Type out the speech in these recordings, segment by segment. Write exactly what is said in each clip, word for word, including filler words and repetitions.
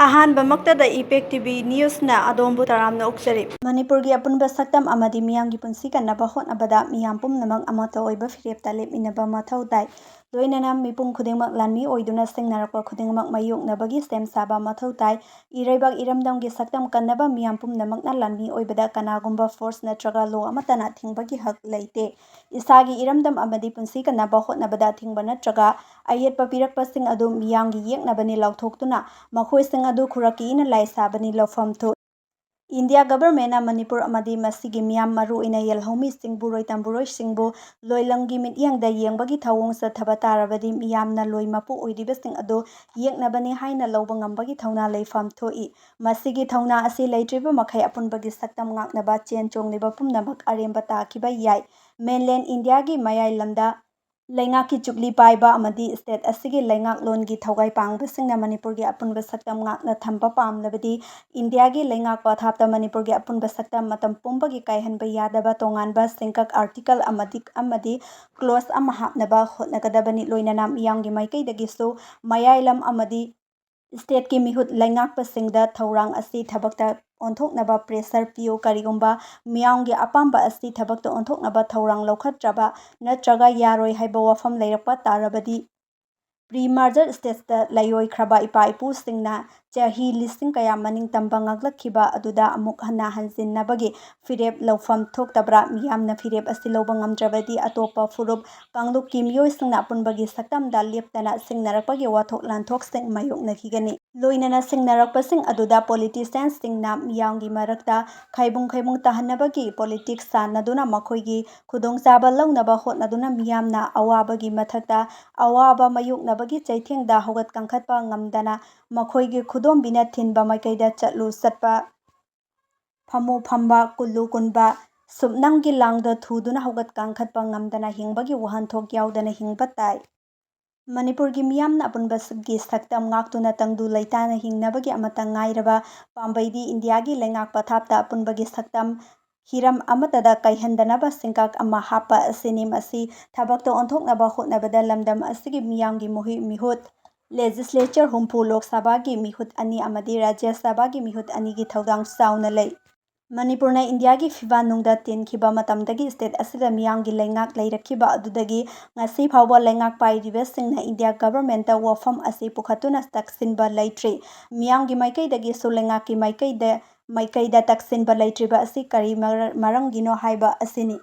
ꯑꯍꯥꯟꯕꯃꯛꯇꯗ ꯏꯄꯦꯛ T V ꯅ꯭ꯌꯨꯁꯅ ꯑꯗꯣꯝꯕꯨ ꯇꯔꯥꯝꯅ ꯑꯣꯛꯆꯔꯤ꯫ ꯃꯅꯤꯄꯨꯔꯒꯤ ꯑꯄꯨꯟꯕ ꯁꯛꯇꯝ ꯑꯃꯗꯤ ꯃꯤꯌꯥꯝꯒꯤ ꯄꯨꯟꯁꯤ ꯀꯟꯅꯕ ꯍꯣꯠꯅꯕꯗ ꯃꯤꯌꯥꯝ ꯄꯨꯝꯅꯃꯛ ꯑꯃꯠꯇ ꯑꯣꯏꯕ ꯐꯤꯔꯦꯞꯇ ꯂꯦꯞꯃꯤꯟꯅꯕ ꯃꯊꯧ ꯇꯥꯏ꯫ ꯂꯣꯏꯅꯅ ꯃꯤꯄꯨꯝ ꯈꯨꯗꯤꯡꯃꯛ ꯂꯥꯟꯃꯤ ꯑꯣꯏꯗꯨꯅ ꯁꯤꯡꯅꯔꯛꯄ ꯈꯨꯗꯤꯡꯃꯛ ꯃꯥꯌꯣꯛꯅꯕꯒꯤ ꯁꯦꯝ ꯁꯥꯕ ꯃꯊꯧ ꯇꯥꯏ꯫ ꯏꯔꯩꯕꯥꯛ ꯏꯔꯝꯗꯝꯒꯤ ꯁꯛꯇꯝ ꯀꯟꯅꯕ ꯃꯤꯌꯥꯝ ꯄꯨꯝꯅꯃꯛꯅ ꯂꯥꯟꯃꯤ ꯑꯣꯏꯕꯗ ꯀꯅꯥꯒꯨꯝꯕ force ꯅꯠꯇ꯭ꯔꯒ law ꯑꯃꯠꯇꯅ ꯊꯤꯡꯕꯒꯤ ꯍꯛ ꯂꯩꯇꯦ꯫ ꯏꯁꯥꯒꯤ ꯏꯔꯝꯗꯝ ꯑꯃꯗꯤ ꯄꯨꯟꯁꯤ ꯀꯟꯅꯕ ꯍꯣꯠꯅꯕꯗ ꯑꯊꯤꯡꯕ ꯅꯠꯇ꯭ꯔꯒ ꯑꯌꯦꯠꯄ ꯄꯤꯔꯛꯄꯁꯤꯡ ꯑꯗꯨ ꯃꯤꯌꯥꯝꯒꯤ ꯌꯦꯛꯅꯕꯅꯤ ꯂꯥꯎꯊꯣꯛꯇꯨꯅ ꯃꯈꯣꯏꯁꯤꯡ ꯑꯗꯨ ꯈꯨꯔꯛꯀꯤ ꯏꯅ ꯂꯥꯏ ꯁꯥꯕꯅꯤ ꯂꯧꯐꯝ ꯊꯣꯛꯏ꯫ ꯏꯟꯗꯤꯌꯥ ꯒꯚꯔꯟꯃꯦꯟꯠꯅ ꯃꯅꯤꯄꯨꯔ ꯑꯃꯗꯤ ꯃꯁꯤꯒꯤ ꯃꯤꯌꯥꯝ, ꯃꯔꯨꯑꯣꯏꯅ ꯌꯦꯜꯍꯧꯃꯤꯁꯤꯡꯕꯨ, ꯔꯣꯏꯇꯝꯕꯨꯔꯣꯏꯁꯤꯡꯕꯨ ꯂꯣꯏꯂꯝꯒꯤ ꯃꯤꯠꯌꯦꯡꯗ ꯌꯦꯡꯕꯒꯤ ꯊꯧꯑꯣꯡ ꯆꯠꯊꯕ ꯇꯥꯔꯕꯗꯤ ꯃꯤꯌꯥꯝꯅ ꯂꯣꯏ ꯃꯄꯨ ꯑꯣꯏꯔꯤꯕꯁꯤꯡ ꯑꯗꯨ ꯌꯦꯛꯅꯕꯅꯤ ꯍꯥꯏꯅ ꯂꯧꯕ ꯉꯝꯕꯒꯤ ꯊꯧꯅꯥ ꯂꯩꯐꯝ ꯊꯣꯛꯏ꯫ ꯃꯁꯤꯒꯤ ꯊꯧꯅꯥ ꯑꯁꯤ ꯂꯩꯇ꯭ꯔꯤꯕ ꯃꯈꯩ ꯑꯄꯨꯟꯕꯒꯤ ꯁꯛꯇꯝ ꯉꯥꯛꯅꯕ ꯆꯦꯟ ꯆꯣꯡꯂꯤꯕ ꯄꯨꯝꯅꯃꯛ ꯑꯔꯦꯝꯕ ꯇꯥꯈꯤꯕ ꯌꯥꯏ꯫ Mainland ꯏꯟꯗꯤꯌꯥꯒꯤ ꯃꯌꯥꯏ ꯂꯝꯗ ꯂꯩꯉꯥꯛꯀꯤ ꯆꯨꯛꯂꯤ ꯄꯥꯏꯕ ꯑꯃꯗꯤ state ꯑꯁꯤꯒꯤ ꯂꯩꯉꯥꯛꯂꯣꯟꯒꯤ ꯊꯧꯒꯥꯏ ꯄꯥꯡꯕꯁꯤꯡꯅ ꯃꯅꯤꯄꯨꯔꯒꯤ ꯑꯄꯨꯟꯕ ꯁꯛꯇꯝ ꯉꯥꯛꯅ ꯊꯝꯕ ꯄꯥꯝꯂꯕꯗꯤ ꯏꯟꯗꯤꯌꯥꯒꯤ ꯂꯩꯉꯥꯛ ꯄꯊꯥꯞꯇ ꯃꯅꯤꯄꯨꯔꯒꯤ ꯑꯄꯨꯟꯕ ꯁꯛꯇꯝ ꯃꯇꯝ ꯄꯨꯝꯕꯒꯤ ꯀꯥꯏꯍꯟꯕ ꯌꯥꯗꯕ ꯇꯣꯉꯥꯟꯕ ꯁꯤꯡꯀꯛ article ꯑꯃꯗꯤ, ꯑꯃꯗꯤ clause ꯑꯃ ꯍꯥꯞꯅꯕ ꯍꯣꯠꯅꯒꯗꯕꯅꯤ꯫ ꯂꯣꯏꯅꯅ ꯃꯤꯌꯥꯝꯒꯤ ꯃꯥꯏꯀꯩꯗꯒꯤꯁꯨ ꯃꯌꯥꯏ ꯂꯝ ꯑꯃꯗꯤ stateꯀꯤ ꯃꯤꯍꯨꯠ ꯂꯩꯉꯥꯛꯄꯁꯤꯡꯗ ꯊꯧꯔꯥꯡ ꯑꯁꯤ ꯊꯕꯛꯇ ꯑꯣꯟꯊꯣꯛꯅꯕ pressure ꯄꯤꯌꯨ꯫ ꯀꯔꯤꯒꯨꯝꯕ ꯃꯤꯌꯥꯝꯒꯤ ꯑꯄꯥꯝꯕ ꯑꯁꯤ ꯊꯕꯛꯇ ꯑꯣꯟꯊꯣꯛꯅꯕ ꯊꯧꯔꯥꯡ ꯂꯧꯈꯠꯇ꯭ꯔꯕ ꯅꯠꯇ꯭ꯔꯒ ꯌꯥꯔꯣꯏ ꯍꯥꯏꯕ ꯋꯥꯐꯝ ꯂꯩꯔꯛꯄ ꯇꯥꯔꯕꯗꯤ, pre-merger stageꯇ ꯂꯩꯔꯣꯏꯈ꯭ꯔꯕ ꯏꯄꯥ ꯏꯄꯨꯁꯤꯡꯅ ꯆꯍꯤ ꯂꯤꯁꯤꯡ ꯀꯌꯥ ꯃꯅꯤꯡ ꯇꯝꯕ ꯉꯥꯛꯂꯛꯈꯤꯕ ꯑꯗꯨꯗ ꯑꯃꯨꯛ ꯍꯟꯅ ꯍꯟꯖꯤꯟꯅꯕꯒꯤ ꯐꯤꯔꯦꯞ ꯂꯧꯐꯝ ꯊꯣꯛꯇꯕ꯭ꯔꯥ? ꯃꯤꯌꯥꯝꯅ ꯐꯤꯔꯦꯞ ꯑꯁꯤ ꯂꯧꯕ ꯉꯝꯗ꯭ꯔꯕꯗꯤ ꯑꯇꯣꯞꯄ ꯐꯨꯔꯨꯞ ꯀꯥꯡꯂꯨꯞꯀꯤ ꯃꯤꯑꯣꯏꯁꯤꯡꯅ ꯑꯄꯨꯟꯕꯒꯤ ꯁꯛꯇꯝꯗ ꯂꯦꯞꯇꯅ ꯁꯤꯡꯅꯔꯛꯄꯒꯤ ꯋꯥꯊꯣꯛ ꯂꯥꯟꯊꯣꯛꯁꯤꯡ ꯃꯥꯌꯣꯛꯅꯈꯤꯒꯅꯤ꯫ ꯂꯣꯏꯅꯅ ꯁꯤꯡꯅꯔꯛꯄꯁꯤꯡ ꯑꯗꯨꯗ politicianꯁꯤꯡꯅ ꯃꯤꯌꯥꯝꯒꯤ ꯃꯔꯛꯇ ꯈꯥꯏꯕꯨꯡ ꯈꯥꯏꯕꯨꯡ ꯇꯥꯍꯟꯅꯕꯒꯤ politics ꯁꯥꯟꯅꯗꯨꯅ ꯃꯈꯣꯏꯒꯤ ꯈꯨꯗꯣꯡꯆꯥꯕ ꯂꯧꯅꯕ ꯍꯣꯠꯅꯗꯨꯅ ꯃꯤꯌꯥꯝꯅ ꯑꯋꯥꯕꯒꯤ ꯃꯊꯛꯇ ꯑꯋꯥꯕ ꯃꯥꯌꯣꯛꯅꯕꯒꯤ ꯆꯩꯊꯦꯡꯗ ꯍꯧꯒꯠ ꯀꯥꯡꯈꯠꯄ ꯉꯝꯗꯅ ꯃꯈꯣꯏꯒꯤ ꯈꯨꯗꯣꯝꯕꯤꯅ ꯊꯤꯟꯕ ꯃꯥꯏꯀꯩꯗ ꯆꯠꯂꯨ ꯆꯠꯄ, ꯐꯝꯃꯨ ꯐꯝꯕ, ꯀꯨꯜꯂꯨ ꯀꯨꯟꯕ, ꯁꯨꯞꯅꯝꯒꯤ ꯂꯥꯡꯗ ꯊꯨꯗꯨꯅ ꯍꯧꯒꯠ ꯀꯥꯡꯈꯠꯄ ꯉꯝꯗꯅ ꯍꯤꯡꯕꯒꯤ ꯋꯥꯍꯟꯊꯣꯛ ꯌꯥꯎꯗꯅ ꯍꯤꯡꯕ ꯇꯥꯏ꯫ ꯃꯅꯤꯄꯨꯔꯒꯤ ꯃꯤꯌꯥꯝꯅ ꯑꯄꯨꯟꯕꯒꯤ ꯁꯛꯇꯝ ꯉꯥꯛꯇꯨꯅ ꯇꯪꯗꯨ ꯂꯩꯇꯥꯅ ꯍꯤꯡꯅꯕꯒꯤ ꯑꯃꯠꯇ ꯉꯥꯏꯔꯕ ꯄꯥꯝꯕꯩꯗꯤ ꯏꯟꯗꯤꯌꯥꯒꯤ ꯂꯩꯉꯥꯛ ꯄꯊꯥꯞꯇ ꯑꯄꯨꯟꯕꯒꯤ ꯁꯛꯇꯝ ꯍꯤꯔꯝ ꯑꯃꯠꯇꯗ ꯀꯥꯏꯍꯟꯗꯅꯕ ꯁꯤꯡꯀꯛ ꯑꯃ ꯍꯥꯞꯄ ꯑꯁꯤꯅꯤ꯫ ꯃꯁꯤ ꯊꯕꯛꯇ ꯑꯣꯟꯊꯣꯛꯅꯕ ꯍꯣꯠꯅꯕꯗ ꯂꯝꯗꯝ ꯑꯁꯤꯒꯤ ꯃꯤꯌꯥꯝꯒꯤ ꯃꯨꯍꯨꯠ ꯃꯤꯍꯨꯠ ꯂꯦꯖꯤꯁꯂꯦꯆꯔ ꯍꯨꯝꯐꯨ, ꯂꯣꯛ ꯁꯚꯥꯒꯤ ꯃꯤꯍꯨꯠ ꯑꯅꯤ ꯑꯃꯗꯤ ꯔꯥꯖ꯭ꯌ ꯁꯚꯥꯒꯤ ꯃꯤꯍꯨꯠ ꯑꯅꯤꯒꯤ ꯊꯧꯗꯥꯡ ꯆꯥꯎꯅ ꯂꯩ꯫ ꯃꯅꯤꯄꯨꯔꯅ ꯏꯟꯗꯤꯌꯥꯒꯤ ꯐꯤꯕꯥꯟ ꯅꯨꯡꯗ ꯇꯤꯟꯈꯤꯕ ꯃꯇꯝꯗꯒꯤ ꯁ꯭ꯇꯦꯠ ꯑꯁꯤꯗ ꯃꯤꯌꯥꯝꯒꯤ ꯂꯩꯉꯥꯛ ꯂꯩꯔꯛꯈꯤꯕ ꯑꯗꯨꯗꯒꯤ ꯉꯁꯤ ꯐꯥꯎꯕ ꯂꯩꯉꯥꯛ ꯄꯥꯏꯔꯤꯕꯁꯤꯡꯅ ꯏꯟꯗꯤꯌꯥ ꯒꯚꯔꯟꯃꯦꯟꯠꯇ ꯋꯥꯐꯝ ꯑꯁꯤ ꯄꯨꯈꯠꯇꯨꯅ ꯇꯛꯁꯤꯟꯕ ꯂꯩꯇ꯭ꯔꯤ꯫ ꯃꯤꯌꯥꯝꯒꯤ ꯃꯥꯏꯀꯩꯗꯒꯤꯁꯨ ꯂꯩꯉꯥꯛꯀꯤ ꯃꯥꯏꯀꯩꯗ, ꯃꯥꯏꯀꯩꯗ ꯇꯛꯁꯤꯟꯕ ꯂꯩꯇ꯭ꯔꯤꯕ ꯑꯁꯤ ꯀꯔꯤ ꯃꯔ-, ꯃꯔꯝꯒꯤꯅꯣ ꯍꯥꯏꯕ ꯑꯁꯤꯅꯤ꯫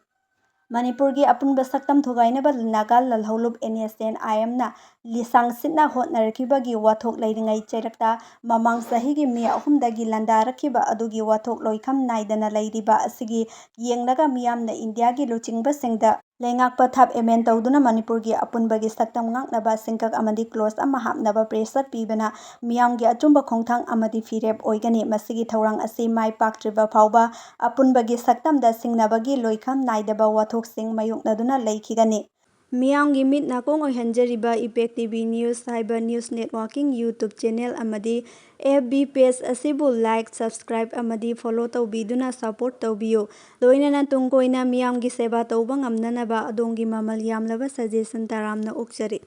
ꯃꯅꯤꯄꯨꯔꯒꯤ ꯑꯄꯨꯟꯕ ꯁꯛꯇꯝ ꯊꯨꯒꯥꯏꯅꯕ ꯅꯥꯒꯥ ꯂꯥꯜꯍꯧꯂꯨꯞ NSCN-IM-ꯅ ꯂꯤꯁꯥꯡ ꯁꯤꯠꯅ ꯍꯣꯠꯅꯔꯛꯈꯤꯕꯒꯤ ꯋꯥꯊꯣꯛ ꯂꯩꯔꯤꯉꯩ ꯆꯩꯔꯛꯇ ꯃꯃꯥꯡ ꯆꯍꯤꯒꯤ ꯃꯦ ꯑꯍꯨꯝꯗꯒꯤ ꯂꯥꯟꯗꯥꯔꯛꯈꯤꯕ ꯑꯗꯨꯒꯤ ꯋꯥꯊꯣꯛ ꯂꯣꯏꯈꯝ ꯅꯥꯏꯗꯅ ꯂꯩꯔꯤꯕ ꯑꯁꯤꯒꯤ ꯌꯦꯡꯂꯒ ꯃꯤꯌꯥꯝꯅ ꯏꯟꯗꯤꯌꯥꯒꯤ ꯂꯨꯆꯤꯡꯕꯁꯤꯡꯗ ꯂꯩꯉꯥꯛ ꯄꯊꯥꯞ ꯑꯦꯃꯦꯟ ꯇꯧꯗꯨꯅ ꯃꯅꯤꯄꯨꯔꯒꯤ ꯑꯄꯨꯟꯕꯒꯤ ꯁꯛꯇꯝ ꯉꯥꯛꯅꯕ ꯁꯤꯡꯀꯛ ꯑꯃꯗꯤ ꯀ꯭ꯂꯣꯖ ꯑꯃ ꯍꯥꯞꯅꯕ ꯄ꯭ꯔꯦꯁꯔ ꯄꯤꯕꯅ ꯃꯤꯌꯥꯝꯒꯤ ꯑꯆꯨꯝꯕ ꯈꯣꯡꯊꯥꯡ ꯑꯃꯗꯤ ꯐꯤꯔꯦꯞ ꯑꯣꯏꯒꯅꯤ꯫ ꯃꯁꯤꯒꯤ ꯊꯧꯔꯥꯡ ꯑꯁꯤ ꯃꯥꯏ ꯄꯥꯛꯇ꯭ꯔꯤꯕ ꯐꯥꯎꯕ ꯑꯄꯨꯟꯕꯒꯤ ꯁꯛꯇꯝꯗ ꯁꯤꯡꯅꯕꯒꯤ ꯂꯣꯏꯈꯝ ꯅꯥꯏꯗꯕ ꯋꯥꯊꯣꯛꯁꯤꯡ ꯃꯥꯌꯣꯛꯅꯗꯨꯅ ꯂꯩꯈꯤꯒꯅꯤ꯫ ꯃꯤꯌꯥꯝꯒꯤ ꯃꯤꯠ ꯅꯥꯀꯣꯡ ꯑꯣꯏꯍꯟꯖꯔꯤꯕ ꯏꯝꯄꯦꯛ ꯇꯤ ꯚꯤ ꯅ꯭ꯌꯨꯁ ꯍꯥꯏꯕ ꯅ꯭ꯌꯨꯁ ꯅꯦꯠꯋꯥꯔꯀꯤꯡ YouTube ꯆꯦꯅꯦꯜ ꯑꯃꯗꯤ ꯑꯦꯐ ꯕꯤ ꯄꯦꯖ ꯑꯁꯤꯕꯨ ꯂꯥꯏꯛ, ꯁꯕꯁꯀ꯭ꯔꯥꯏꯕ ꯑꯃꯗꯤ ꯐꯣꯂꯣ ꯇꯧꯕꯤꯗꯨꯅ ꯁꯄꯣꯔꯠ ꯇꯧꯕꯤꯌꯨ꯫ ꯂꯣꯏꯅꯅ ꯇꯨꯡ ꯀꯣꯏꯅ ꯃꯤꯌꯥꯝꯒꯤ ꯁꯦꯕꯥ ꯇꯧꯕ ꯉꯝꯅꯅꯕ ꯑꯗꯣꯝꯒꯤ ꯃꯃꯜ ꯌꯥꯝꯂꯕ ꯁꯖꯦꯁꯟ ꯇꯔꯥꯝꯅ ꯑꯣꯛꯆꯔꯤ꯫